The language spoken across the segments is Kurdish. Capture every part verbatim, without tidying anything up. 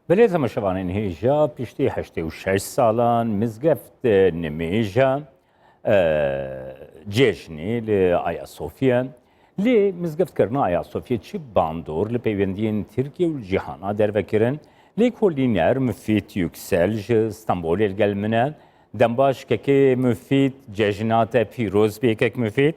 Belê, temaşevanên hêja, piştî heştê û şeş salan mizgeft nimêja, e, cejnê li Ayasofya. Lê mizgeftkirina Ayasofya çi bandor li peywendiyên Tirkiye û cîhana derve kirin? Lêkolîner Mufîd Yüksel ji Stenbolê li gel min e. Dembaş kekê Mufîd, cejna te pîroz bê kek Mufîd.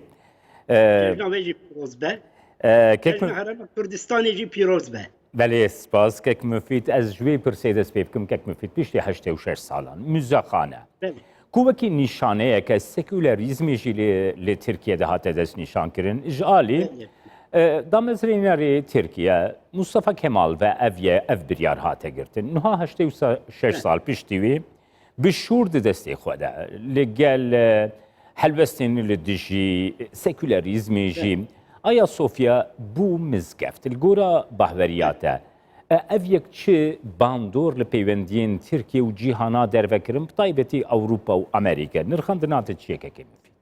E, Cejna we jî pîroz be. E, kek Cejna Herêma Kurdistanê jî pîroz be. Belê, spas kek Mufîd. Ez ji wê pirsê dest pê bikim, kek Mufîd, piştî heştê û şeş salan muzexane, Belê. Ku wekî nîşaneyeke sekûlerîzmê jî li, li Tirkiye de hate destnîşankirin, ji alî, Belê. e, damezrênerê Tirkiye, Mustafa Kemal ve ev ye, ev biryar hate girtin. Niha heştê û şeş Belê. sal piştî wî bi şûr di destê xwe de, li gel, e, helwestên li dijî sekûlerîzmê jî, Ayasofya bû mizgeft. Li gora bahweriya te, e, ev yek çi bandor li peywendiyên Tirkiye û cîhana derve kirin, bi taybetî Ewropa û Amerîka? Nirxandina te çi ye kekê Mufîd?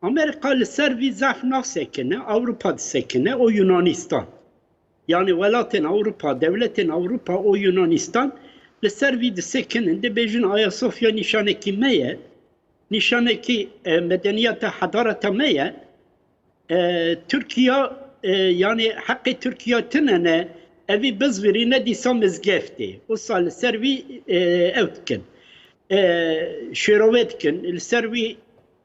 Amerîka li ser vî zehf nasekine, Ewropa disekine û Yunanistan. Yani welatên Ewropa, dewletên Ewropa û Yunanistan li ser vî disekinin, dibêjin Ayasofya nîşanekî me ye, nîşanekî, e, medeniyeta, hedareta me ye. E, Tirkiya, e, yani heqê Tirkiya tine ne, evî bizvirîne dîsa mizgeftê. Wisa li ser vî, e, ew dikin. E, şêrove dikin. Li ser vî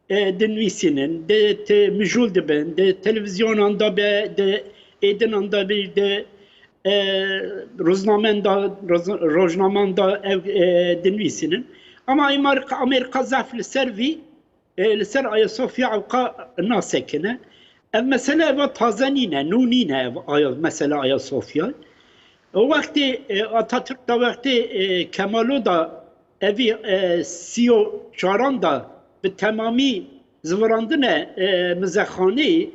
e, dinivîsînin, di te-, mijûl dibin, di televîzyonan de be, di êdinan de be, di, e, roznamen de, roz-, rojnaman de ev, e, dinivîsînin. Ama Amerîka, Amerîka zaf li ser vî, e, li ser Ayasofya ewqa nasekine. Ev mesele eva taze nîne, nû nîne ev Aya-, mesele Ayasofya. O wextê, e, Atatürk da wextê, e, Kemalo da evî, e, sî û çaran da bi temamî zivirandine, e, mizexanê,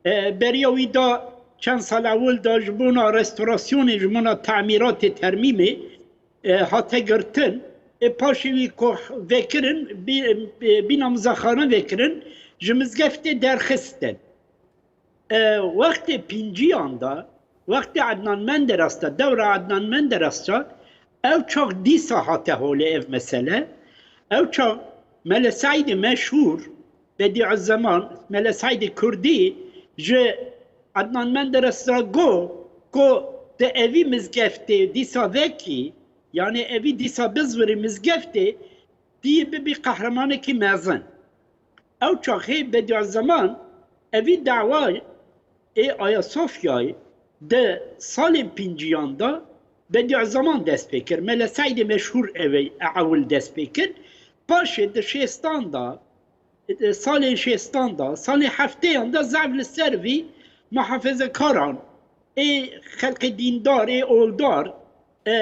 e, beriya wî da çend sal ewil da ji bona restorasyonê, ji bona temîratê, termîmê, e, hate girtin. E, paşê wî ku vekirin, bî-, e, bîna mizexane vekirin, ji mizgeftê derxistin. E, wextê pînciyan de, wextê Adnan Menderes de, dewra Adnan Menderes de, ew çax dîsa hate holê ev mesele. Ew çax Mele Seîdê meşhûr, Bediüzzeman, Mele Seîdê Kurdî ji Adnan Menderes re got ku te evî mizgeftê dîsa vekî, yani evî dîsa bizvirî mizgeftê, dî bibî qehremanekî mezin. Ew çaxê Bediüzzeman evî dawa ê Ayasofyayê di salên pînciyan de Bediüzzeman dest pê kir. Mele Seîdê meşhûr ew ê ewil dest pê kir. Paşê di şêstan de, salên şêstan de, salên hefteyan de zaf li ser vî muhafezekaran, ê xelkê dîndar, ê oldar, e,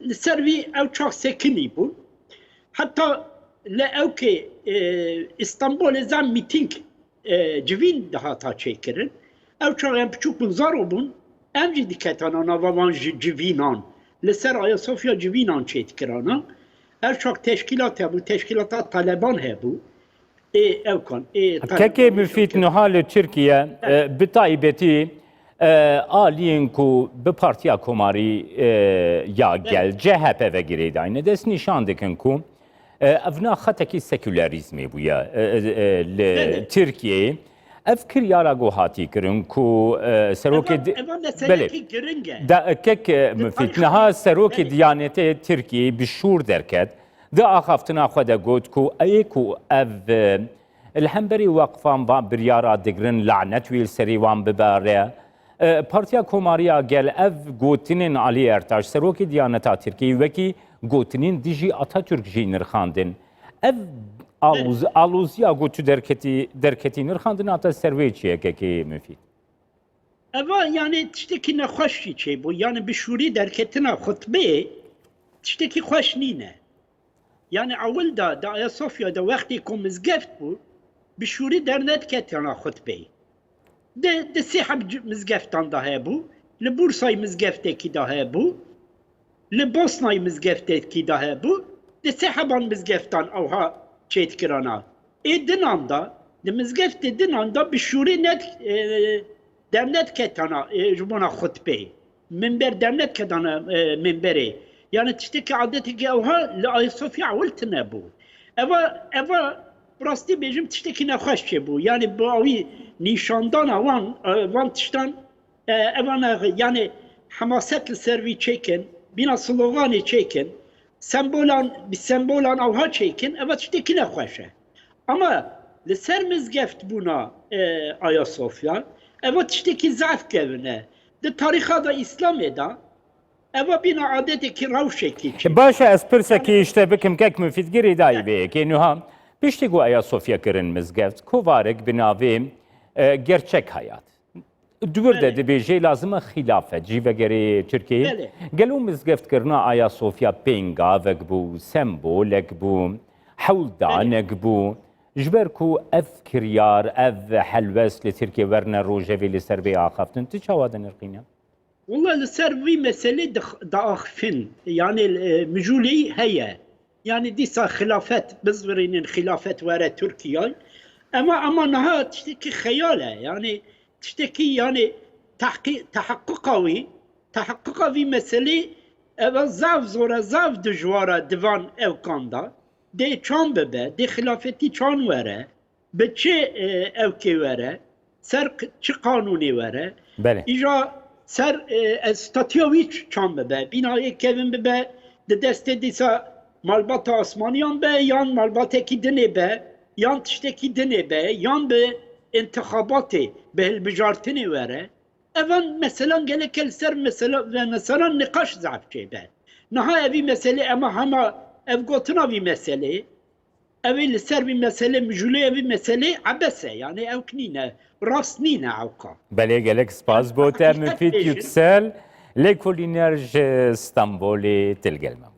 li ser vî ew çax sekinî bû. Heta li ewkê, e, Îstanbulê zaf mîtîng, e, civîn dihata çêkirin. Ew çax em piçûk bûn, zaro bûn, em jî diketana nava van ji civînan. Li ser Ayasofya civînan çêdikirana. Ew çax teşkîlat hebû, teşkîlata Taleban hebû. Ê ewkan, ê Kekê Talebanê Mufîd, niha li Tirkiye, e, bi taybetî, e, aliyên ku bi Partiya Komarî, e, ya Gel, C H P ve girêdayî ne, dest nîşan dikin ku, e, evna xetekî sekûlerîzmê bûye, e, e, e, li Tirkiyeyê. Ev kiryara ku hatî kirin ku, e, serokê Eva, di-, eva meselekî giring e. Da, e, kek, e, Mufîd, niha serokê Diyanetê Tirkiyeyê bi şûr derket. Di axaftina xwe de got ku ê ku ev, e, li hemberî weqfan van biryara digirin, lanet wî li serî wan bibare. E, Partiya Komariya Gel ev gotinên Alî Ertaş, serokê Diyaneta Tirkiyê, wekî gotinên dijî Atatürk jî nirxandin. Ev aloz-, aloziya ku tu derketî, derketî nirxandina te ser wê çi ye, kekê Mufîd? Eva, yani, tiştekî nexweş jî çêbû. Yani, bi şûrî derketina xutbê tiştekî xweş nîne. Yani, ewil de, di Ayasofya de wextê ku mizgeft bû, bi şûrî dernediketina xutbê. Di, di sê heb c-, mizgeftan de hebû, li Bursayê mizgeftekî de hebû, li Bosnayê mizgeftekî de hebû, di sê heban mizgeftan ewha çêdikirana. Ê dinan de, di mizgeftê dinan de bi şûrê ne, e, dernediketana, e, ji bona xutbê. Minber dernediketana, e, minberê. Yani tiştekî adetekî ewha li Ayasofya ewil tune bû. Eva, eva bi rastî bêjim tiştekî nexweş çêbû. Yani bi awî nîşandana wan, e, van tiştan, e, evana yani hemaset li ser vî çêkin, bîna sloganê çêkin, sembolan, bi sembolan ewha çêkin, eva tiştekî nexweş e. Ama li ser mizgeft bûna, e, Ayasofya, eva tiştekî zaf kevin e. Di tarîxa da Îslamê de, eva bîna adetekî rewşekî çêbû. Baş e, ez pirsekî ji te bikim, kek Mufîd, girêdayî vê yekê. Niha, piştî ku Ayasofya kirin mizgeft, kovarek bi navê, e, Gerçek Hayat. Di wir de Belê. dibêje lazim e xilafet jî vegerê Tirkiyeyê. Belê. Gelo mizgeftkirina Ayasofya pêngavek bû, sembolek bû, hewldanek bû. Ji ber ku ev kiryar, ev helwest li Tirkiye werne rojevê li ser vê axaftin, tu çawa dinirxîne? Wela li ser vî meselê dix-, diaxifin. Yani, e, mijûlî heye. Yani dîsa xilafet, bizvirînin xilafet were Tirkiyeyê. Ema, ema niha tiştekî xeyal e. Yani tiştekî yani tahqî-, tehaqquqa wî, tehaqquqa vî meselê eva zaf zor e, zaf dijwar e di van ewkan de. Dê çan bibe, dê xilafetî çan were, bi çi, e, ewkê were, ser q-, çi qanûnê were. Belê. Îja ser, e, ez statuya wî ç-, çan bibe, bînayê kevin bibe, di destê dîsa malbata asmaniyan be, yan malbatekî dinê be, yan tiştekî dinê be, yan bi intixabatê, bi hilbijartinê were. Evan meselan gelek li ser mesela ve mesela niqaş zaf çêbe. Niha evî meselê ema hema ev gotina vî meselê, ev ê li ser vî meselê, mijûlê evî meselê ebes e. Yani ew nîne, rast nîne ewka. Belê, gelek spas bo te, Mufîd Yüksel, lêkolîner ji Stenbolê, tu li gel me bû.